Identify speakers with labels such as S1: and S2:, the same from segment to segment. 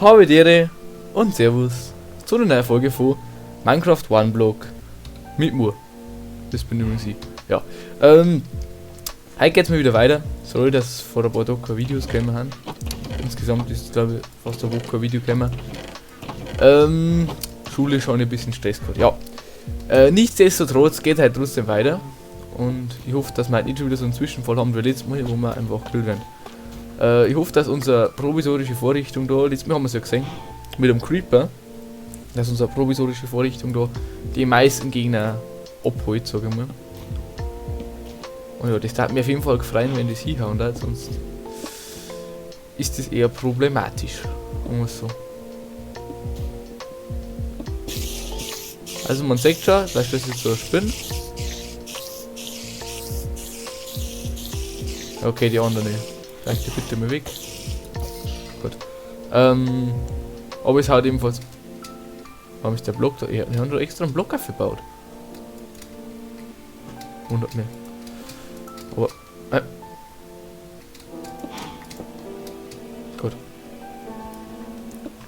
S1: Habe die Ehre und Servus zu einer neuen Folge von Minecraft One Block mit mir. Das bin übrigens ich. Ja. Heute geht's mal wieder weiter. Sorry, dass vor ein paar Tagen keine Videos gekommen haben. Insgesamt ist es, glaube ich, fast eine Woche kein Video gekommen. Schule schon ein bisschen Stress gehabt. Ja. Nichtsdestotrotz geht halt trotzdem weiter. Und ich hoffe, dass wir halt nicht schon wieder so einen Zwischenfall haben wie letztes Mal, wo wir einfach gekillt werden. Ich hoffe, dass unsere provisorische Vorrichtung da, letztes Mal haben wir es ja gesehen, mit dem Creeper, dass unsere provisorische Vorrichtung da die meisten Gegner abholt, sag ich mal. Und ja, das würde mich auf jeden Fall freuen, wenn das hinhauen würde, sonst ist das eher problematisch. Sagen wir's so. Also man sieht schon, da ist das jetzt so eine Spinne. Okay, die anderen nicht. Vielleicht die bitte mal weg. Gut. Aber es haut ebenfalls. Warum ist der Block da? Ja, die haben da extra einen Block aufgebaut. Wundert mich. Aber. Gut.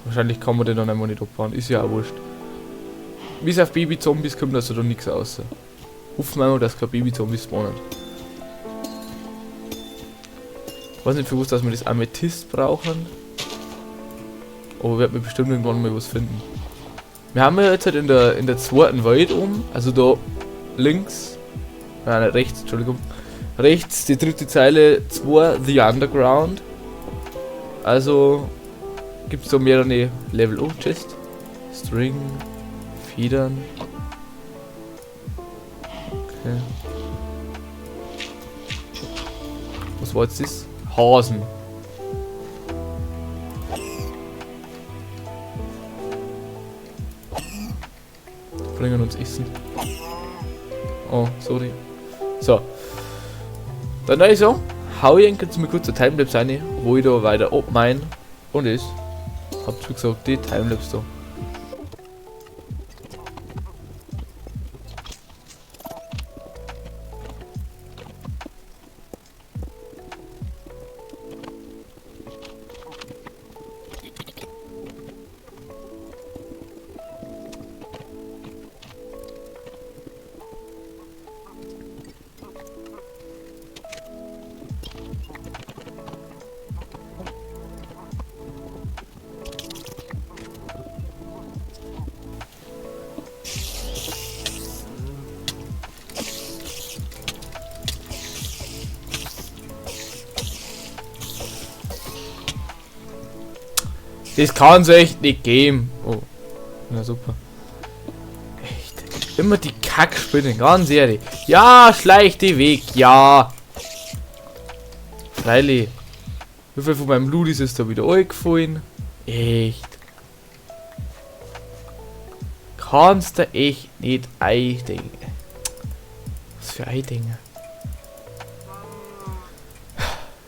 S1: Wahrscheinlich kann man den dann einfach nicht abbauen. Ist ja auch wurscht. Bis auf Baby-Zombies kommt also da nichts raus. Hoffen wir mal, dass keine Baby-Zombies spawnen. Ich weiß nicht, für was, dass wir das Amethyst brauchen. Aber werden wir bestimmt irgendwann mal was finden. Wir haben ja jetzt halt in der zweiten Welt oben, also da links, nein, nein, rechts, Entschuldigung, rechts die dritte Zeile 2, The Underground. Also gibt's da mehrere Level. Oh, Chest, String, Federn. Okay. Was war jetzt das? Hasen. Bringen uns Essen. Oh, sorry. So. Dann würde ich sagen, hau ich jetzt mal kurz eine Timelapse rein, wo ich da weiter abmine. Und ist. Habt ihr gesagt, die Timelapse da. Das kann's echt nicht geben. Oh, na super. Echt. Immer die Kackspinnen, ganz ehrlich. Ja, schleich die weg, ja. Freilich. Wie viel von meinem Loot ist es da wieder eingefallen? Echt. Kannst du echt nicht eindenken. Was für Eindenken.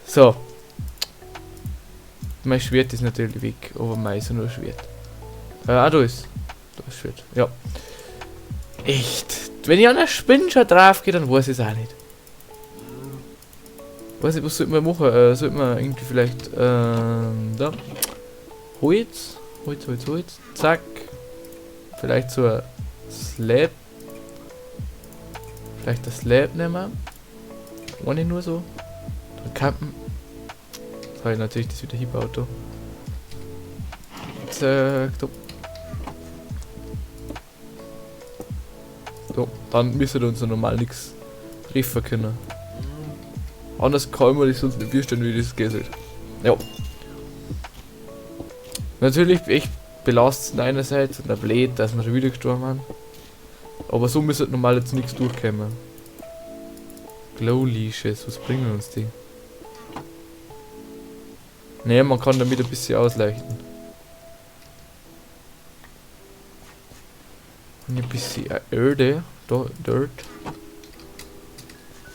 S1: So. Mein Schwert ist natürlich weg, aber mein ist ja nur ein Schwert. Da ist. Da ist Schwert, ja. Echt. Wenn ich an der Spinne schon drauf gehe, dann weiß ich es auch nicht. Weiß nicht, was sollte man machen? Sollte man irgendwie vielleicht, da. Holz. Holz, Holz, Holz. Zack. Vielleicht so ein Slab. Vielleicht das Slab nehmen. Ohne nur so. Dann campen. Habe ich natürlich das wieder hingebaut da. Zack, da. So, dann müssen wir uns ja normal nichts treffen können. Anders kann man das sonst nicht vorstellen, wie das geht halt. Ja. Natürlich echt belastend einerseits und auch blöd, dass wir schon wieder gestorben sind. Aber so müsste normal jetzt nichts durchkommen. Glow Leashes, was bringen uns die? Ne, man kann damit ein bisschen ausleichten. Und ein bisschen Erde, da, Dirt.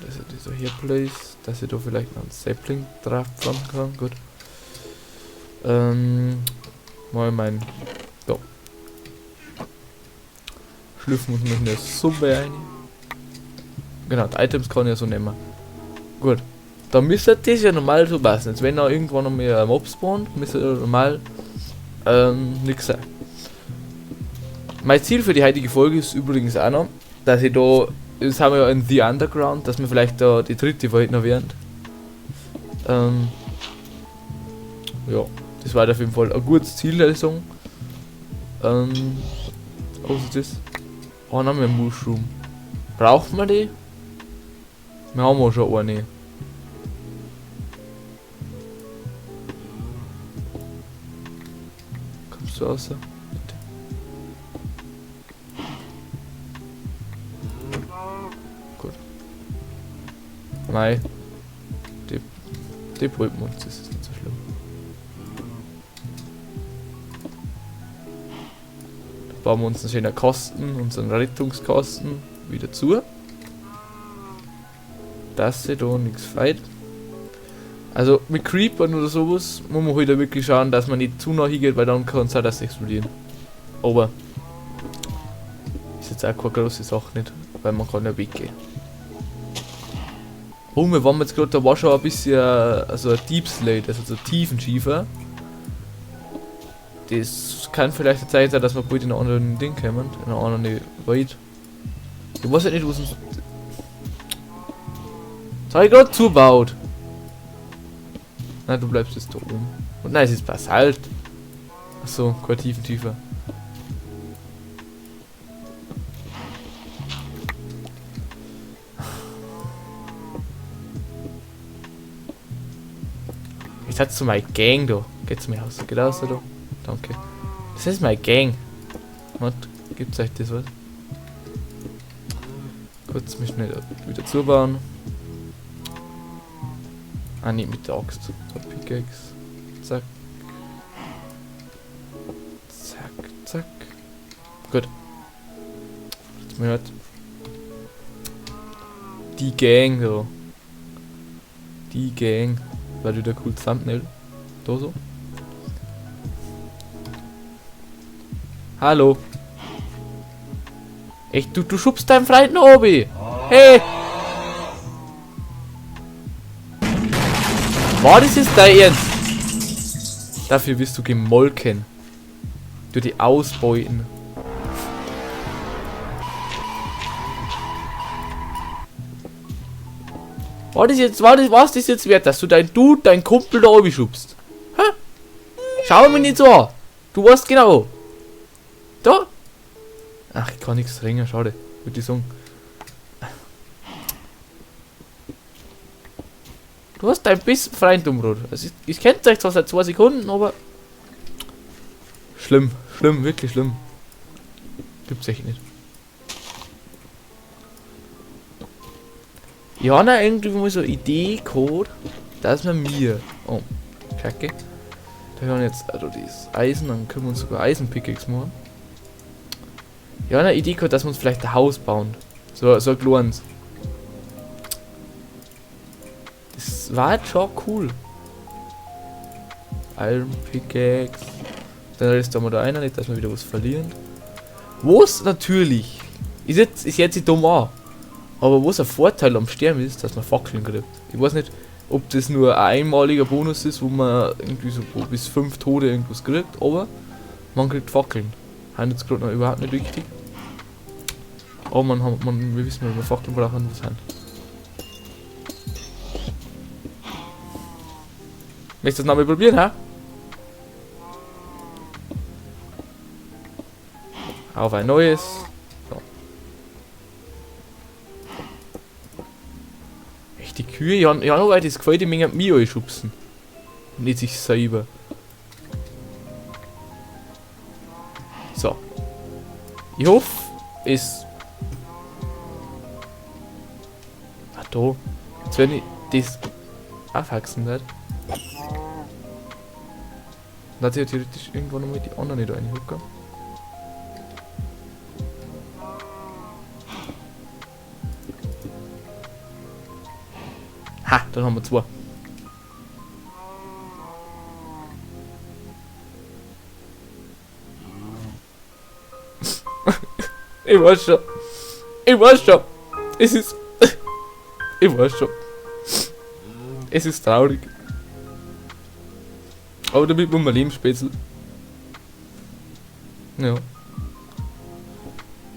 S1: Dass ich das so hier place, dass ich da vielleicht noch einen Sapling drauf pflanzen kann. Gut. Mal mein. Da. Schlüpfen muss man in der Suppe rein. Genau, die Items kann ich ja so nehmen. Gut. Da müsste das ja normal so passen. Jetzt wenn da irgendwann noch mehr Mob spawnt, müsste er normal Nix sein. Mein Ziel für die heutige Folge ist übrigens auch noch, dass ich da, das haben wir ja in The Underground, dass wir vielleicht da die dritte Welt noch werden. Ja, das war auf jeden Fall ein gutes Ziel, würde ich sagen. Was ist das? Oh, noch mehr Mushroom. Braucht man die? Wir haben auch schon eine. Kommst du raus? Bitte. Gut. Nein. Die wollten wir uns, das ist nicht so schlimm. Da bauen wir uns einen schönen Kasten, unseren Rettungskasten, wieder zu. Dass sie da nichts fehlt. Also mit Creepern oder sowas muss man halt auch wirklich schauen, dass man nicht zu nah hingeht, weil dann kann es auch das explodieren. Aber ist jetzt auch keine große Sache nicht, weil man kann ja weggehen. Oh, wir waren jetzt gerade, da war schon ein bisschen, also ein Deep Slate, also so Tiefenschiefer. Das kann vielleicht eine Zeit sein, dass wir bald in einen anderen Ding kommen, in eine andere Welt. Ich weiß ja nicht, was uns. Das hab ich grad zugebaut. Nein, du bleibst jetzt da oben. Und nein, es ist Basalt. Achso, kein Tiefentiefer. Jetzt hat's zu meiner Gang da. Geht's mir raus? Geht raus da? Danke. Das ist meine Gang. Warte, gibt's euch das was? Kurz mich schnell wieder zubauen. Ah ne, mit der Axt. So, Pickaxe. Zack. Zack, zack. Gut. Jetzt mal halt. Die Gang da. Die Gang. War wieder cool Thumbnail. Da so. Hallo. Echt, du schubst deinen Freund nach oben. Hey! War das jetzt dein Ernst? Dafür wirst du gemolken. Du die ausbeuten. War das jetzt, war das, war's das jetzt wert, dass du dein Dude, dein Kumpel da oben schubst? Hä? Schau mir nicht so an. Du weißt genau. Da? Ach, ich kann nichts trinken, schade. Würde ich sagen. Du hast dein besten Freund umgebracht. Also ich kenn euch zwar seit 2 Sekunden, aber schlimm, schlimm, wirklich schlimm. Gibt's echt nicht. Ich hab noch irgendwie mal so eine Idee gehabt, dass man mir. Oh, Kacke. Da haben wir jetzt also das Eisen, dann können wir uns sogar Eisenpickaxe machen. Ich hab eine Idee gehabt, dass wir uns vielleicht ein Haus bauen. So ein kleines. Das war jetzt schon cool. Iron Pickaxe. Dann reißt da mal da einer, nicht, dass wir wieder was verlieren. Was natürlich ist jetzt dumm an. Aber was ein Vorteil am Sterben ist, dass man Fackeln kriegt. Ich weiß nicht, ob das nur ein einmaliger Bonus ist, wo man irgendwie so bis 5 Tode irgendwas kriegt, aber man kriegt Fackeln. Haben jetzt gerade noch überhaupt nicht wichtig. Aber wir wissen, wenn wir Fackeln brauchen, was haben. Möchtest du das nochmal probieren, hä? Auf ein neues. So. Echt, die Kühe, ich hab noch weit das gefällt, die Menge mir schubsen. Und nicht sich selber. So. Ich hoffe, es. Ach da. Jetzt wenn ich das aufwachsen nicht. Dann hat sich ja theoretisch irgendwann nochmal die anderen nicht reinhocken. Ha, dann haben wir 2. Ich weiß schon. Ich weiß schon. Es ist. Ich weiß schon. Es ist traurig. Aber damit muss man leben, Spätzl. Ja.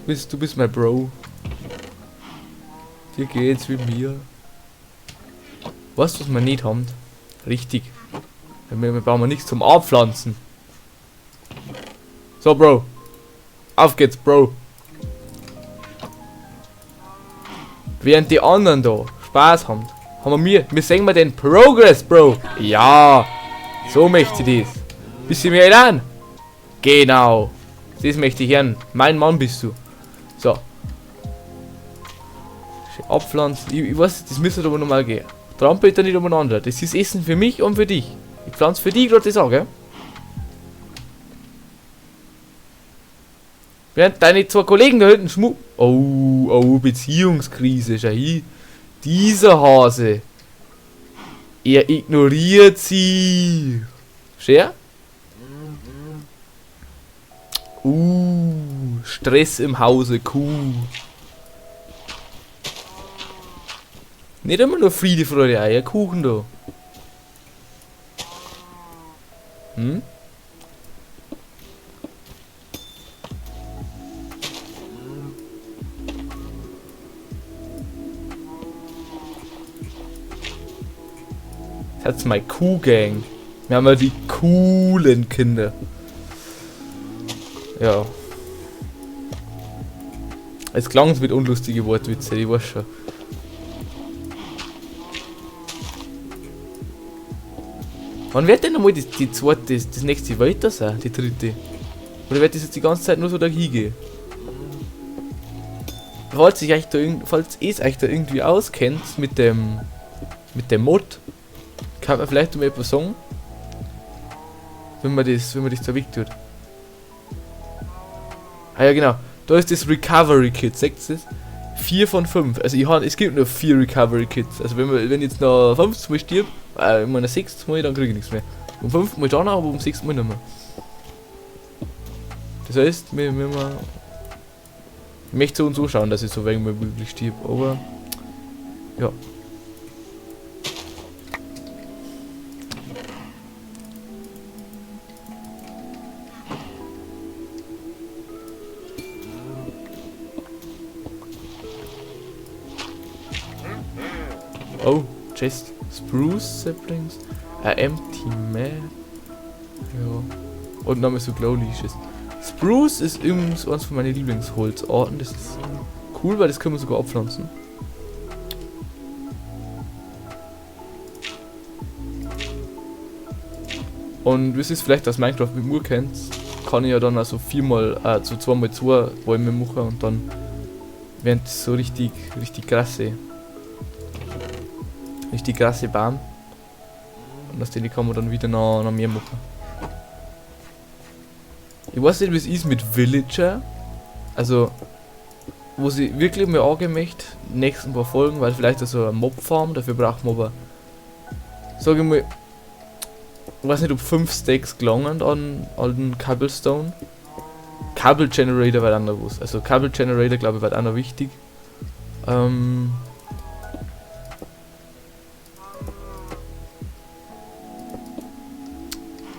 S1: Du bist mein Bro. Dir geht's wie mir. Weißt du, was wir nicht haben? Richtig. Wir brauchen nichts zum Abpflanzen. So, Bro. Auf geht's, Bro. Während die anderen da Spaß haben, haben wir mir. Wir sehen mal den Progress, Bro. Ja. So möchte ich das. Bisschen mehr Elan. Genau. Das möchte ich hören. Mein Mann bist du. So. Schön abpflanzen. Ich weiß, das müsste aber nochmal gehen. Trampelt da nicht umeinander. Das ist Essen für mich und für dich. Ich pflanze für dich gerade das an, gell? Während deine zwei Kollegen da hinten schmu... Oh, oh, Beziehungskrise, schau hin. Dieser Hase. Er ignoriert sie. Scher? Stress im Hause, Kuh. Nicht immer nur Friede, Freude, Eier, Kuchen da. Hm? Das ist meine Kuh-Gang. Wir haben ja die coolen Kinder. Ja. Es klang mit unlustigen Wortwitze, ich weiß schon. Wann wird denn nochmal die zweite, das nächste weiter sein, die dritte? Oder wird das jetzt die ganze Zeit nur so da hingehen? Falls ich euch da irgend, falls ihr euch da irgendwie auskennt mit dem Mod, kann man vielleicht um etwas sagen, wenn man das da weg tut. Ah ja, genau. Da ist das Recovery Kit, seht ihr das? 4 von 5. Also ich hab, es gibt nur 4 Recovery Kits. Also wenn ich jetzt noch 5 Mal stirb, ich meine 6 Mal, dann krieg ich nichts mehr. Um 5 Mal dann, aber um 6 Mal nicht mehr. Das heißt, wir ich möchte so und so schauen, dass ich so wenig wie möglich stirb, aber ja. Oh, Chest. Spruce Saplings. A empty map. Ja. Und nochmal so Glow Leashes. Spruce ist übrigens eins von meinen Lieblingsholzarten. Das ist cool, weil das können wir sogar abpflanzen. Und wie es vielleicht aus Minecraft mit mir kennt, kann ich ja dann also viermal, zu 2x2 Bäume machen und dann werden das so richtig, richtig krasse. Richtig krasse Baum. Und aus denen kann man dann wieder noch mehr machen. Ich weiß nicht, wie es ist mit Villager. Also, wo sie wirklich mal angehen möchte, nächsten paar Folgen, weil vielleicht also eine Mob-Farm, dafür braucht man aber, sag ich mal, ich weiß nicht, ob 5 Stacks gelangen an alten Cobblestone. Cobble Generator war auch noch was. Also Cobble Generator, glaube ich, war auch noch wichtig.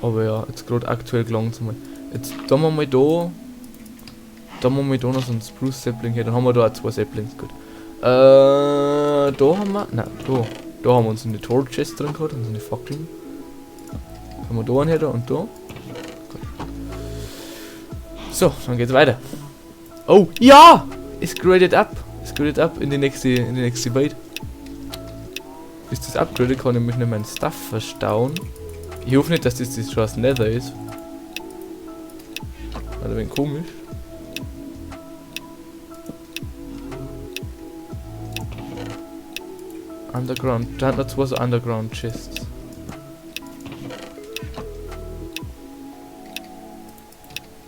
S1: Aber ja, jetzt gerade aktuell gelangt es mal. Jetzt da haben wir mal da. Da haben wir mal da noch so ein Spruce Sapling her. Dann haben wir da auch 2 Saplings. Gut. Da haben wir. Nein, da. Da haben wir uns eine Torch Chest drin gehabt und so eine Fackeln. Haben wir da einen her da und da. Gut. So, dann geht's weiter. Oh, ja! Es graded up. Es graded up in die nächste Welt. Bis das upgradet, kann ich mich nicht meinen Stuff verstauen. Ich hoffe nicht, dass das schon das Nether ist. War ein wenig komisch. Underground. Da hat noch 2 so Underground Chests.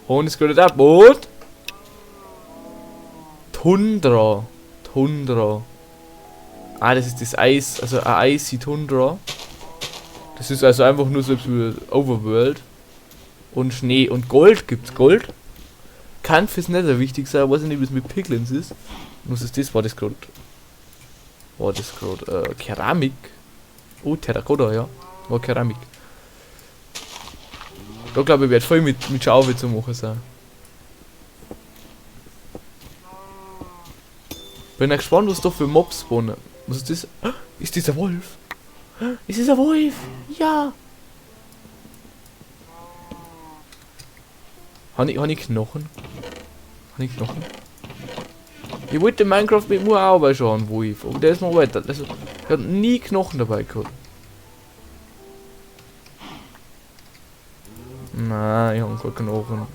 S1: Und es geht ab. Und Tundra. Tundra. Ah, das ist das Eis. Also ein Icy Tundra. Das ist also einfach nur so wie Overworld. Und Schnee und Gold gibt's. Gold? Kann fürs Nether wichtig sein, weiß ich nicht, wie es mit Piglins ist. Und was ist das? War das gerade? War das gerade Keramik? Oh, Terrakotta, ja. War Keramik. Da glaube ich, wird voll mit Schaufel zu machen sein. Bin ja gespannt, was da für Mobs spawnen. Was ist das? Ist das ein Wolf? Ist das ein Wolf? Ja! Habe ich Knochen? Habe ich Knochen? Ich wollte Minecraft mit mir auch schon, Wolf. Aber der ist noch weiter. Also, ich hab nie Knochen dabei gehabt. Nein, ich hab keinen Knochen.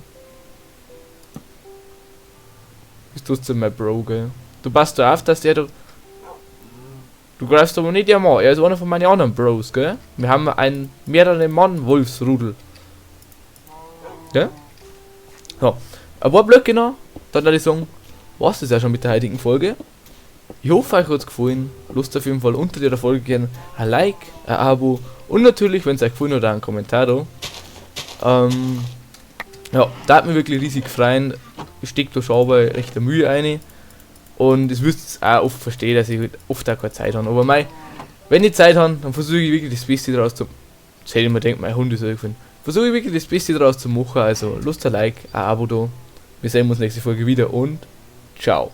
S1: Bist du trotzdem mein Bro, gell? Du passt da auf, dass der da... Du greifst aber nicht einmal. Er ist einer von meinen anderen Bros, gell? Wir haben ein mehrere Mann-Wolfsrudel. Gell? So. Ein paar Blöcke noch. Dann würde ich sagen, war's das ja schon mit der heutigen Folge. Ich hoffe, euch hat's gefallen. Lasst auf jeden Fall unter der Folge gerne ein Like, ein Abo und natürlich, wenn's euch gefallen hat, auch einen Kommentar da. Ja, da hat mich wirklich riesig gefreut. Ich steck da schon aber recht eine Mühe rein. Und es müsst ihr auch oft verstehen, dass ich halt oft auch keine Zeit habe. Aber mei, wenn ich Zeit habe, dann versuche ich wirklich das Beste daraus zu. Jetzt hätte ich mir gedacht, mein Hund ist irgendwie. Versuche ich wirklich das Beste daraus zu machen. Also lasst ein Like, ein Abo da. Wir sehen uns nächste Folge wieder und ciao.